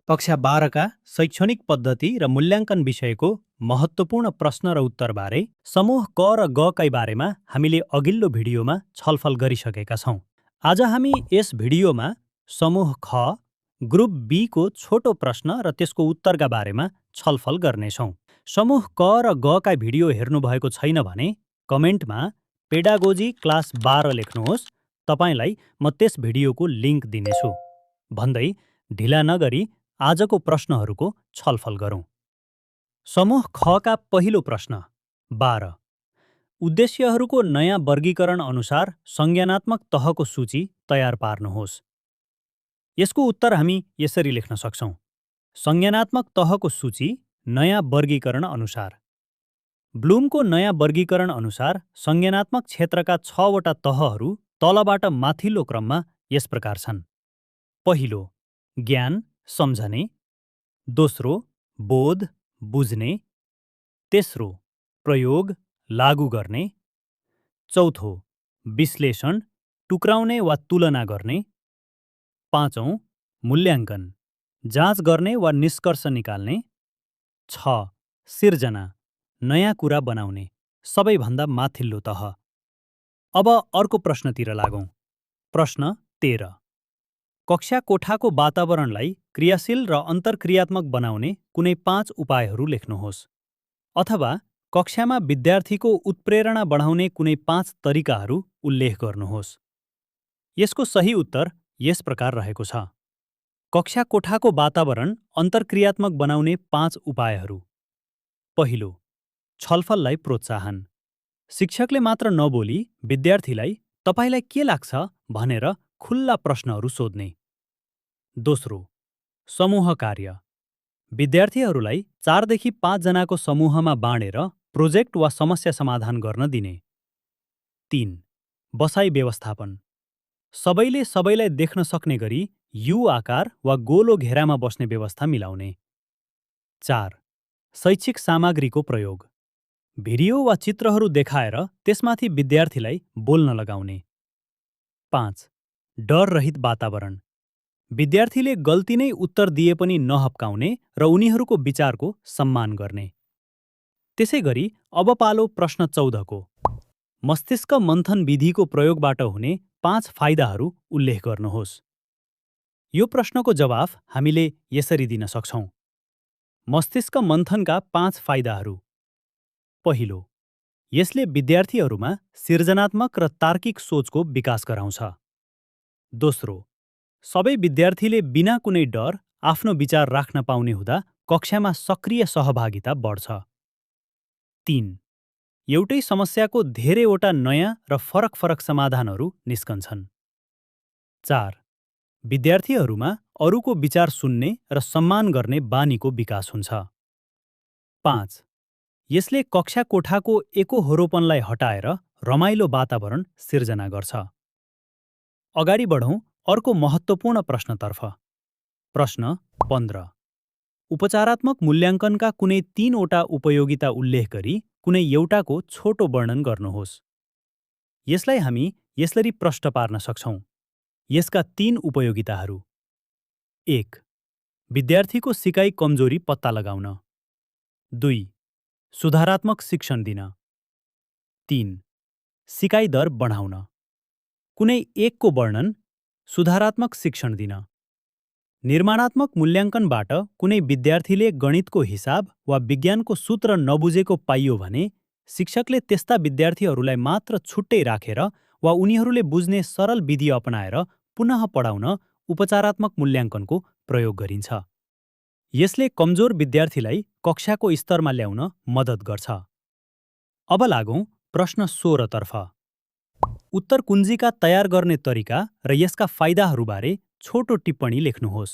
कक्षा 12 का शैक्षणिक पद्धति र मूल्याङ्कन विषयको महत्त्वपूर्ण प्रश्न र उत्तरबारे समूह क र ग कै बारेमा हामीले अघिल्लो भिडियोमा छलफल गरिसकेका छौँ। आज हामी यस भिडियोमा समूह ख, ग्रुप बी को छोटो प्रश्न र त्यसको उत्तरका बारेमा छलफल गर्नेछौँ। समूह क र ग का भिडियो हेर्नुभएको छैन भने कमेन्टमा पेडागोजी क्लास 12 लेख्नुहोस्। तपाईलाई म त्यस भिडियोको लिङ्क दिनेछु। भन्दै ढिला नगरी आजको प्रश्नहरूको छलफल गरौँ। समूह ख का पहिलो प्रश्न 12। उद्देश्यहरूको नयाँ वर्गीकरण अनुसार संज्ञानात्मक तहको सूची तयार पार्नुहोस्। यसको उत्तर हामी यसरी लेख्न सक्छौँ। संज्ञानात्मक तहको सूची नयाँ वर्गीकरण अनुसार। ब्लुमको नयाँ वर्गीकरण अनुसार संज्ञानात्मक क्षेत्रका 6 वटा तहहरू तलबाट माथिल्लो क्रममा यस प्रकार छन्। पहिलो, ज्ञान सम्झने। दोस्रो, बोध बुझ्ने। तेस्रो, प्रयोग लागू गर्ने। चौथो, विश्लेषण टुक्राउने वा तुलना गर्ने। पाँचौं, मूल्याङ्कन जाँच गर्ने वा निष्कर्ष निकाल्ने। 6. सिर्जना नयाँ कुरा बनाउने सबैभन्दा माथिल्लो तह। अब अर्को प्रश्नतिर लागौँ। प्रश्न 13। कक्षा कोठाको वातावरणलाई क्रियाशील र अन्तर्क्रियात्मक बनाउने कुनै 5 उपायहरू लेख्नुहोस्। अथवा कक्षामा विद्यार्थीको उत्प्रेरणा बढाउने कुनै 5 तरिकाहरू उल्लेख गर्नुहोस्। यसको सही उत्तर यस प्रकार रहेको छ। कक्षा कोठाको वातावरण अन्तर्क्रियात्मक बनाउने 5 उपायहरू। पहिलो, छलफललाई प्रोत्साहन। शिक्षकले मात्र नबोली विद्यार्थीलाई तपाईलाई के लाग्छ भनेर खुल्ला प्रश्नहरू सोध्ने। दोस्रो, समूह कार्य। विद्यार्थीहरूलाई 4 देखि 5 जनाको समूहमा बाँडेर प्रोजेक्ट वा समस्या समाधान गर्न दिने। 3. बसाइ व्यवस्थापन। सबैले सबैलाई देख्न सक्ने गरी यू आकार वा गोलो घेरामा बस्ने व्यवस्था मिलाउने। 4. शैक्षिक सामग्रीको प्रयोग। भिडियो वा चित्रहरू देखाएर त्यसमाथि विद्यार्थीलाई बोल्न लगाउने। 5. डररहित वातावरण। विद्यार्थीले गल्ती नै उत्तर दिए पनि नहप्काउने र उनीहरूको विचारको सम्मान गर्ने। त्यसैगरी अब पालो प्रश्न 14 को। मस्तिष्क मन्थन विधिको प्रयोगबाट हुने 5 फाइदाहरू उल्लेख गर्नुहोस्। यो प्रश्नको जवाफ हामीले यसरी दिन सक्छौँ। मस्तिष्क मन्थनका 5 फाइदाहरू। पहिलो, यसले विद्यार्थीहरूमा सृजनात्मक र तार्किक सोचको विकास गराउँछ। दोस्रो, सबै विद्यार्थीले बिना कुनै डर आफ्नो विचार राख्न पाउने हुँदा कक्षामा सक्रिय सहभागिता बढ्छ। 3. एउटै समस्याको धेरैवटा नयाँ र फरक फरक समाधानहरू निस्कन्छन्। 4. विद्यार्थीहरूमा अरूको विचार सुन्ने र सम्मान गर्ने बानीको विकास हुन्छ। 5. यसले कक्षा कोठाको एकोहोरोपनलाई हटाएर रमाइलो वातावरण सिर्जना गर्छ। अगाडि बढौँ अर्को महत्त्वपूर्ण प्रश्नतर्फ। प्रश्न 15। उपचारात्मक मूल्याङ्कनका कुनै 3 वटा उपयोगिता उल्लेख गरी कुनै एउटाको छोटो वर्णन गर्नुहोस्। यसलाई हामी यसरी प्रश्न पार्न सक्छौँ। यसका 3 उपयोगिताहरू। 1. विद्यार्थीको सिकाइ कमजोरी पत्ता लगाउन। 2. सुधारात्मक शिक्षण दिन। 3. सिकाइ दर बढाउन। कुनै एकको वर्णन। सुधारात्मक शिक्षण दिन। निर्माणात्मक मूल्याङ्कनबाट कुनै विद्यार्थीले गणितको हिसाब वा विज्ञानको सूत्र नबुझेको पाइयो भने शिक्षकले त्यस्ता विद्यार्थीहरूलाई मात्र छुट्टै राखेर वा उनीहरूले बुझ्ने सरल विधि अपनाएर पुनः पढाउन उपचारात्मक मूल्याङ्कनको प्रयोग गरिन्छ। यसले कमजोर विद्यार्थीलाई कक्षाको स्तरमा ल्याउन मद्दत गर्छ। अब लागौँ प्रश्न 16 तर्फ। उत्तर कुञ्जिका तयार गर्ने तरिका र यसका फाइदाहरूबारे छोटो टिप्पणी लेख्नुहोस्।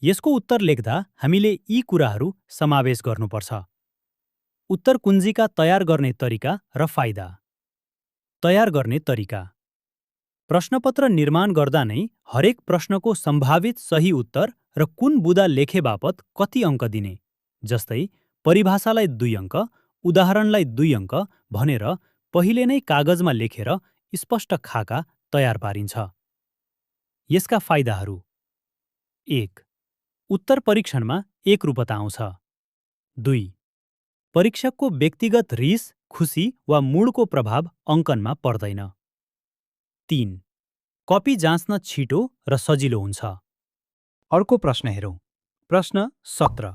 यसको उत्तर लेख्दा हामीले यी कुराहरू समावेश गर्नुपर्छ। उत्तर कुञ्जिका तयार गर्ने तरिका र फाइदा। तयार गर्ने तरिका। प्रश्नपत्र निर्माण गर्दा नै हरेक प्रश्नको सम्भावित सही उत्तर र कुन बुँदा लेखे बापत कति अङ्क दिने, जस्तै परिभाषालाई 2 अङ्क, उदाहरणलाई 2 अङ्क भनेर पहिले नै कागजमा लेखेर स्पष्ट खाका तयार पारिन्छ। यसका फाइदाहरू। 1. उत्तर परीक्षणमा एकरूपता आउँछ। 2. परीक्षकको व्यक्तिगत रिस, खुसी वा मूडको प्रभाव अङ्कनमा पर्दैन। 3. कपी जाँच्न छिटो र सजिलो हुन्छ। अर्को प्रश्न हेरौँ। प्रश्न 17।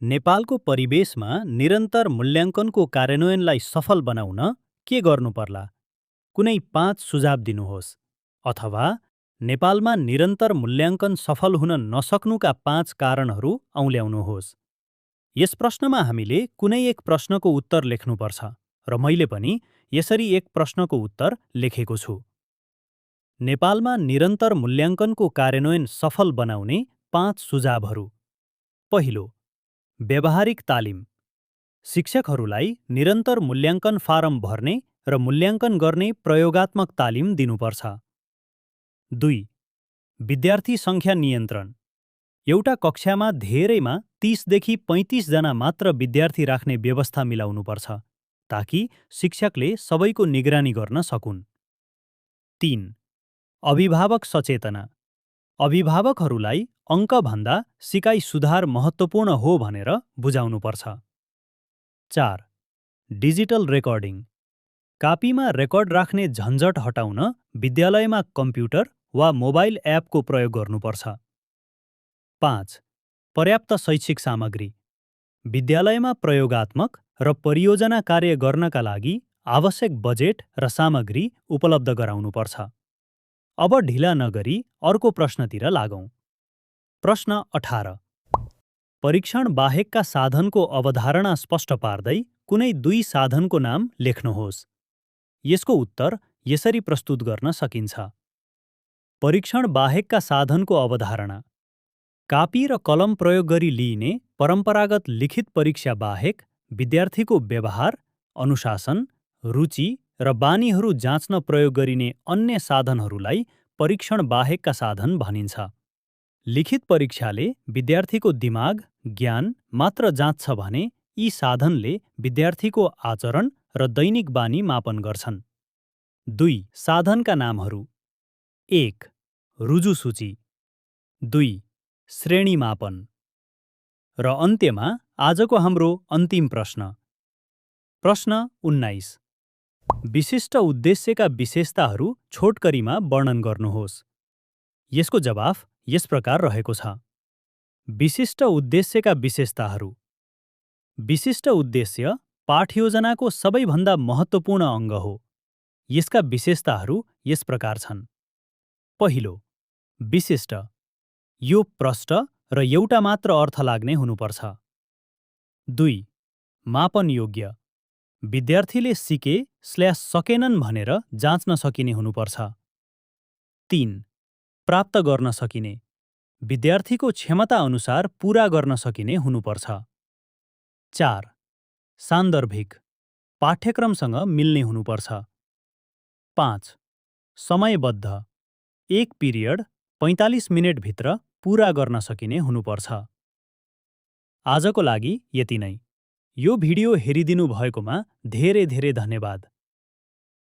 नेपालको परिवेशमा निरन्तर मूल्याङ्कनको कार्यान्वयनलाई सफल बनाउन के गर्नु पर्ला? कुनै 5 सुझाव दिनुहोस्। अथवा नेपालमा निरन्तर मूल्याङ्कन सफल हुन नसक्नुका 5 कारणहरू औल्याउनुहोस्। यस प्रश्नमा हामीले कुनै एक प्रश्नको उत्तर लेख्नुपर्छ र मैले पनि यसरी एक प्रश्नको उत्तर लेखेको छु। नेपालमा निरन्तर मूल्याङ्कनको कार्यान्वयन सफल बनाउने 5 सुझावहरू। पहिलो, व्यावहारिक तालिम। शिक्षकहरूलाई निरन्तर मूल्याङ्कन फारम भर्ने र मूल्याङ्कन गर्ने प्रयोगात्मक तालिम दिनुपर्छ। 2. विद्यार्थी सङ्ख्या नियन्त्रण। एउटा कक्षामा धेरैमा 30 देखि 35 जना मात्र विद्यार्थी राख्ने व्यवस्था मिलाउनुपर्छ ताकि शिक्षकले सबैको निगरानी गर्न सकुन्। 3. अभिभावक सचेतना। अभिभावकहरूलाई अङ्कभन्दा सिकाइ सुधार महत्त्वपूर्ण हो भनेर बुझाउनुपर्छ। 4. Digital recording. कापीमा रेकर्ड राख्ने झन्झट हटाउन विद्यालयमा कम्प्युटर वा मोबाइल एपको प्रयोग गर्नुपर्छ। 5. पर्याप्त शैक्षिक सामग्री। विद्यालयमा प्रयोगात्मक र परियोजना कार्य गर्नका लागि आवश्यक बजेट र सामग्री उपलब्ध गराउनुपर्छ। अब ढिला नगरी अर्को प्रश्नतिर लागौँ। प्रश्न 18। परीक्षण बाहेकका साधनको अवधारणा स्पष्ट पार्दै कुनै 2 साधनको नाम लेख्नुहोस्। यसको उत्तर यसरी प्रस्तुत गर्न सकिन्छ। परीक्षण बाहेकका साधनको अवधारणा: कापी र कलम प्रयोग गरी लिइने परम्परागत लिखित परीक्षा बाहेक विद्यार्थीको व्यवहार, अनुशासन, रुचि र बानीहरू जाँच्न प्रयोग गरिने अन्य साधनहरूलाई परीक्षण बाहेकका साधन भनिन्छ। लिखित परीक्षाले विद्यार्थीको दिमाग, ज्ञान मात्र जाँच्छ भने यी साधनले विद्यार्थीको आचरण र दैनिक बानी मापन गर्छन्। 2 साधनका नामहरू। 1. रुजु सूची। 2. श्रेणी मापन। र अन्त्यमा आजको हाम्रो अन्तिम प्रश्न। प्रश्न 19। विशिष्ट उद्देश्यका विशेषताहरू छोटकरीमा वर्णन गर्नुहोस्। यसको जवाफ यस प्रकार रहेको छ। विशिष्ट उद्देश्यका विशेषताहरू। विशिष्ट उद्देश्य पाठयोजनाको सबैभन्दा महत्त्वपूर्ण अङ्ग हो। यसका विशेषताहरू यस प्रकार छन्। पहिलो, विशिष्ट। यो प्रष्ट र एउटा मात्र अर्थ लाग्ने हुनुपर्छ। 2. मापन योग्य। विद्यार्थीले सकेनन् भनेर जाँच्न सकिने हुनुपर्छ। 3. प्राप्त गर्न सकिने। विद्यार्थीको क्षमता अनुसार पूरा गर्न सकिने हुनुपर्छ। 4. सान्दर्भिक। पाठ्यक्रमसँग मिल्ने हुनुपर्छ। 5. समयबद्ध। एक पिरियड 45 मिनेटभित्र पूरा गर्न सकिने हुनुपर्छ। आजको लागि यति नै। यो भिडियो हेरिदिनु भएकोमा धेरै धेरै धन्यवाद।